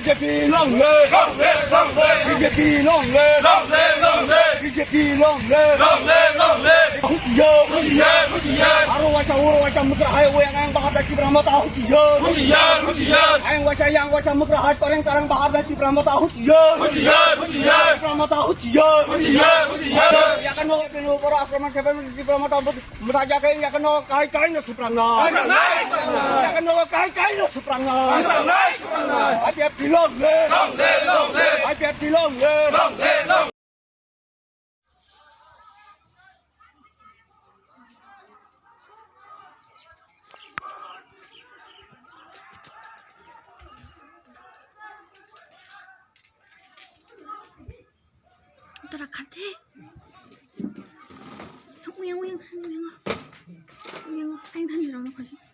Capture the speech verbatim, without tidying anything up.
B J P long live! Long live, long live! B J P long live! Long live, long live! B J P long live! Long live, long live! Huchiyar! Huchiyar, huchiyar! Aro waisa, oro waisa, mwkra hai, oyang, ayang, bahar da, Tipra Motha, huchiyar! Huchiyar, huchiyar! Ayang waisa, yang waisa, mwkra hai, toreng, tarang, bahar da, Tipra Motha, huchiyar! Huchiyar, huchiyar! Tipra Motha, huchiyar! Huchiyar, huchiyar! Yakano, bini upor akromon khebai, Tipra Motha, Motha jake, yakano, kai, kai no suprangnai! Suprangnai, suprangnai! Yakano, kai, kai no suprangnai! Suprangnai, suprangnai! I P F T long live! Long live, long live! I P F T long live! Long live, long Tora khate. Uyang, uyang, uyang, uyang. Uyang, ayang thani rong khaji.